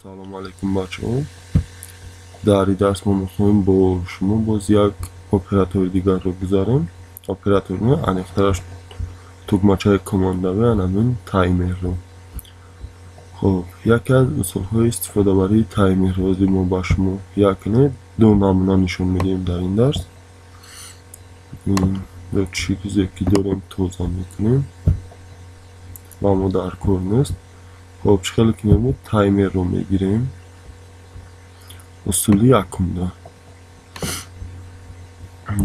Салом алейкум, бачаҳо. Дар ин дарс мо мехоҳем бо шумо боз як оператори дигарро гузарем. Оператор не, аниқтараш тугмачаи командавӣ, анамин таймерро. Хоб, яке аз усулҳои истифодабарии таймерро ҳозир мо ба шумо як не, ду намуна нишон медиҳем дар ин дарс. Ё чизе ки дорем тоза мекунем ва мо дар кор нест. Хоб, чӣ хеле ки мебинед, таймерро мегирем. Усули якумда.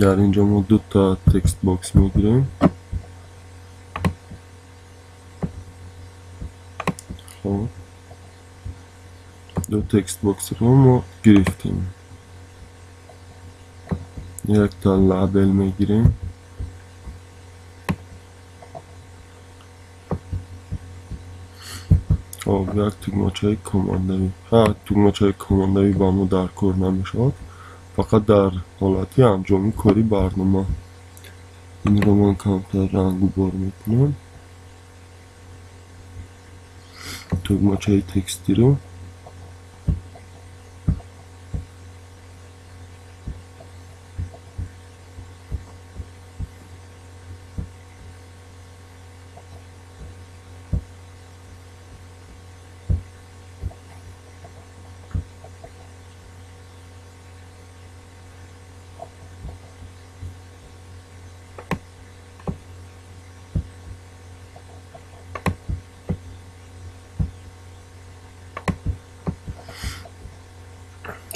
Дар ин ҷо мо дута текстбокс мегирем. Хоб, ду текстбоксро мо гирифтем. Якта лабел мегирем. Хоб, як тугмачаи командавӣ. Ҳа, тугмачаи командавӣ ба мо дар кор намешавад, фақат дар ҳолати анҷоми кори барнома. Инро ман камтар рангу бор мекунам. Тугмачаи текстиро.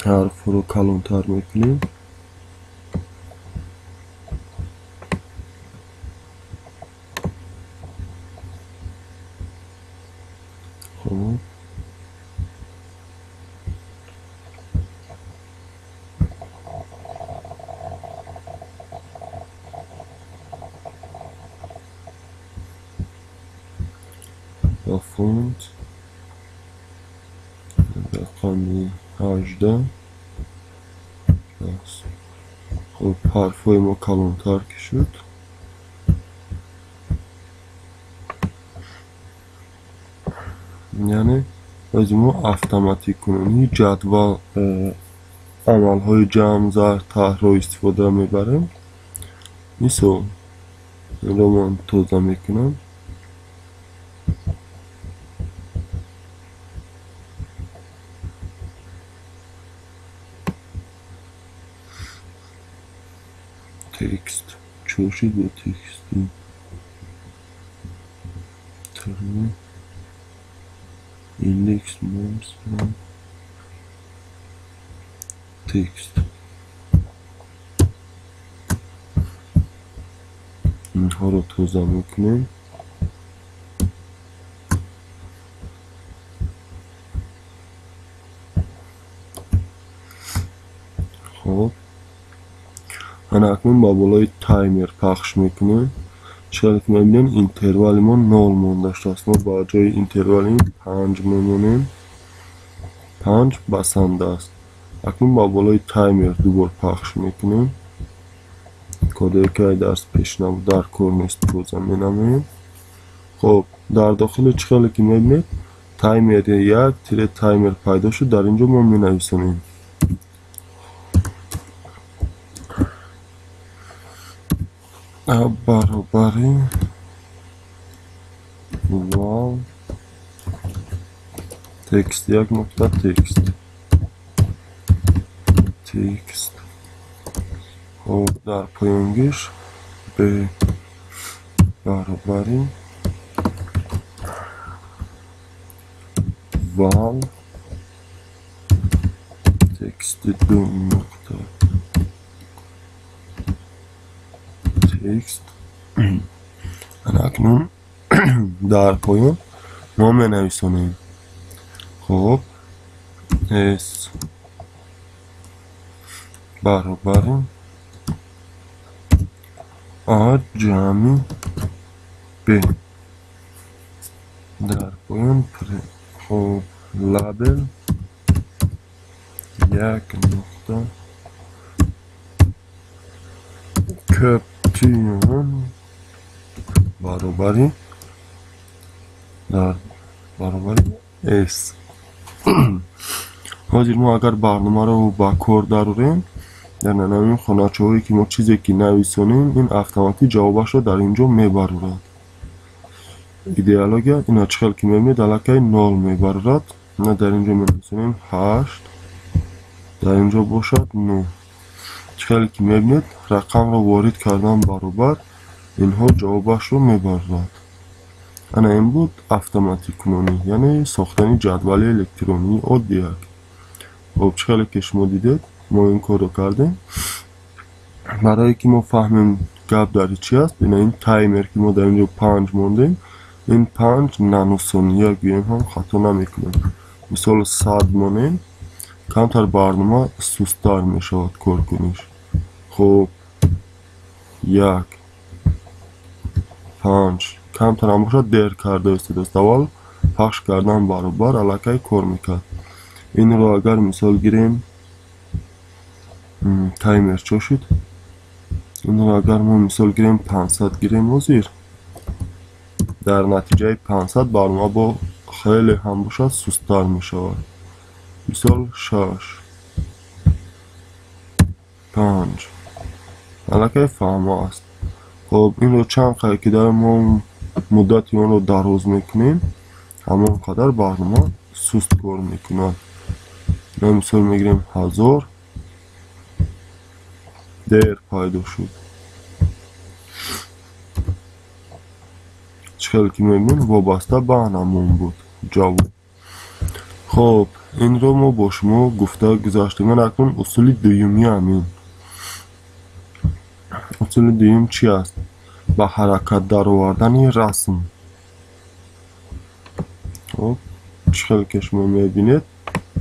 Ҳарфро калонтар мекунем. Хоб, ба фонт рақами 18. Хоб, ҳарфҳои мо калонтар ки шуд. Яъне бози мо автоматиккунонии ҷадвал, амалҳои ҷамъ, зарб, таҳрро истифода мебарем. Мисол, инро ман тоза мекунам. Текст чор шуд бо тексти тр индекс морс текст. Инҳоро тоза мекунем. Хоб, ана акнун ба болои таймер пахш мекунем. Чӣ хеле ки мебинем, интервали мо 0 монда шудааст. Мо ба ҷои интервали 5 мемонем. 5 басанда аст. Акнун ба болои таймер ду бор пахш мекунем. Кодое ки ай дарс пеш набуд, дар кор нест, тоза менамоем. Хоб, дар дохили чӣ хеле ки мебинед, таймери 1 тире таймер пайдо шуд. Дар ин ҷо мо менависонем баробари val текст 1 нуқта текст текст. Хоб, дар поёнгиш б баробари val тексти 2 нуқта текст. Ана акнун дар поён мо менависонем. Хоб, s баробари a ҷамъи b. Дар поён хоб, лабел 1 нуқта каптион баробари дар баробари s. Ҳозир мо агар барномаро ба кор дарорем, дар ҳамин хоначаҳое ки мо чизе ки нависонем, ин автоматик ҷавобашро дар ин ҷо мебарорад. Идеология ина чӣ хел ки мебинед, аллакай 0 мебарорад. На дар ин ҷо менависонем 8, дар ин ҷо бошад 9. Чӣ хел ки мебинед, рақамро ворид кардан баробар инҳо ҷавобашро мебарорад. Ана ин буд автоматиккунонӣ, яъне сохтани ҷадвали электронии оддияк. Хоб, чӣ хеле ки шумо дидед, мо ин корро кардем. Барое ки мо фаҳмем гап дар чи аст, ина ин таймер ки мо дар ин ҷо 5 мондем, ин 5 наносония гӯем ҳам хато намекунем. Мисол 100 монем, камтар барнома сусттар мешавад коркуниш. Хоб, 1 5 камтар ҳам бошад дер карда истодааст. Аввал пахш кардан баробар аллакай кор мекард. Инро агар мисол гирем, таймер чо шуд? Инро агар мо мисол гирем 500 гирем, ҳозир дар натиҷаи 500 барнома бо хеле ҳам бошад сусттар мешавад. Мисол 6 5 аллакай фаҳмо аст. Хоб, инро чанд қадр ки дар мо муддати онро дароз мекунем, ҳамон қадар барнома суст кор мекунад. Мо мисол мегирем 1000, дер пайдо шуд. Чӣ хел ки мебинем, вобаста ба ҳамон буд ҷавоб. Хоб, инро мо бо шумо гуфта гузаштем. Ман акнун усули дуюми ҳамин. Усули дуюм чи аст? Ба ҳаракат даровардани расм. Хоб, чӣ хел ки шумо мебинед,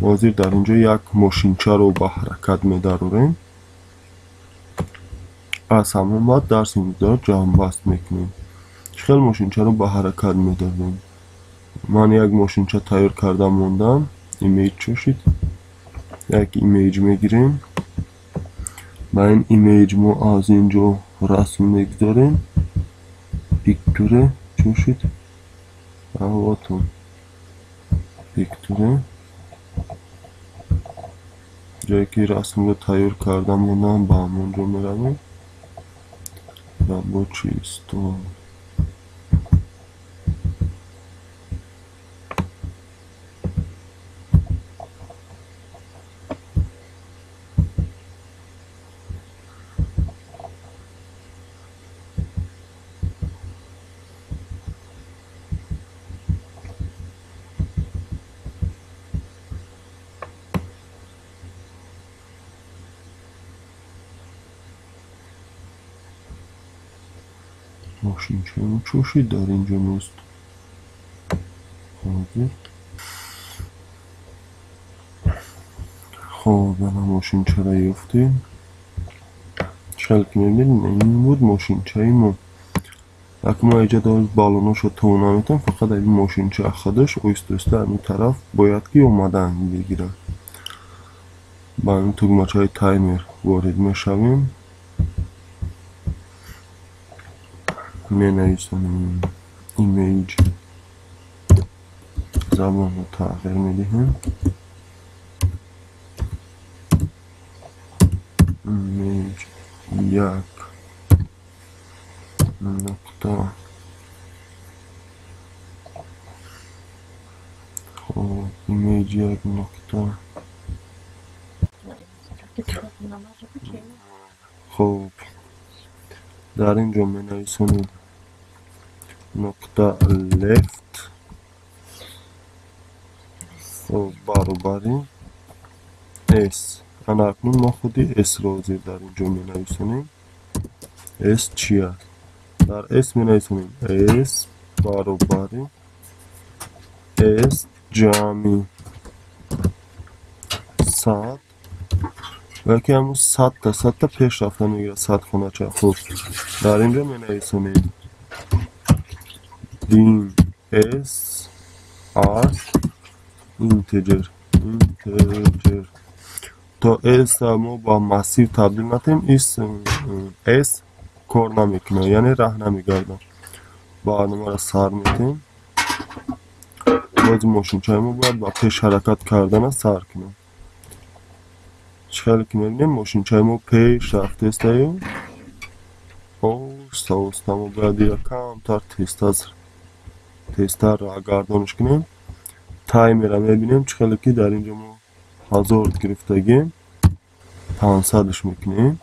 ҳозир дар ин ҷо як мошинчаро ба ҳаракат медарорем. Аз ҳамон баъд дарси имрӯзаро ҷамъбаст мекунем. Чӣ хел мошинчаро ба ҳаракат медарорем? Ман як мошинча тайёр карда мондам. Имейҷ чо шуд? Як имейҷ мегирем. Ба ин имейҷ мо аз ин ҷо расм мегузорем. Пиктуре чо шуд? Авватон пиктуре, ҷое ки расмро тайёр карда мондам, ба ҳамон ҷо меравем. Рабочий стол. Мошинчамо чо шуд дар ин ҷо нест? Ҳозир. Хоб, ана мошинчаро ёфтем. Чӣ хел ки мебинед, ин буд мошинчаи мо. Акнун мо инҷа дор баллоношо то наметавонем, фақат ин мошинча худаш оҳиста-оҳиста ҳамин тараф бояд ки омадан бигирад. Ба ин тугмачаи таймер ворид мешавем. Менависонем имейҷ, забонро тағйир медиҳем. Имейҷ 1 нуқта. Хоб, имейҷ 1 нуқта. Хоб, дар ин ҷо менависонем нуқта left баробари s. Ана акнун мо худи s-ро ҳозир дар ин ҷо менависонем. S чи аст? Дар s менависонем s баробари s ҷамъи 100 ва ки ҳамун 100 та пеш рафта мегирад, 100 хонача. Хуб, дар ин ҷо менависонем dim s as integer. То s мо ба массив табдил натем, s кор намекунад, яъне раҳ намегардад. Барномаро сар метем. Бози мошинчаи мо бояд ба пеш ҳаракат кардана сар кунад. Чӣ хеле ки мебинем, мошинчаи мо пеш рафтестаю оҳиста оҳиста мо бояд ира камтар тезтар гардониш кунем. Таймера мебинем, чӣ хеле ки дар инҷо мо 1000 гирифтагем, 500-ш мекунем.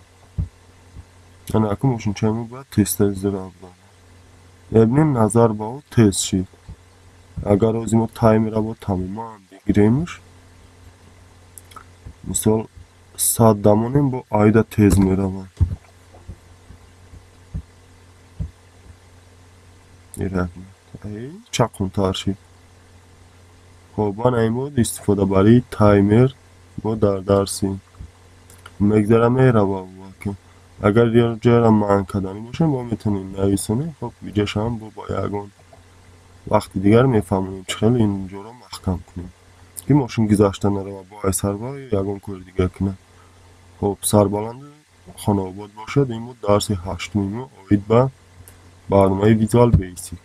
Ана акун мошинчаи мо бояд тезтар зира буда. Мебинем, назар ба ӯ тез шид. Агар ози мо таймера бо тамоман бигиремш, мисол 100 дамонем, бо айда тез меравад. Чаққунтар шид. Хоб, ана ин буд истифодабарии таймер бо дар дарси мегзара мерава. Агар ҷойро манъ карданӣ бошем, бо метавонем нависонем. Хоб, иҷошам бо ягон вақти дигар мефаҳмонем, чӣ хел ин ҷоро маҳкам кунем, ки мошин гузашта нарава бо ай сарва ё ягон кори дигар кунад. Хоб, сарбаланду хонаобод бошад. Ин буд дарси ҳаштуми мо оид ба барномаи Visual Basic.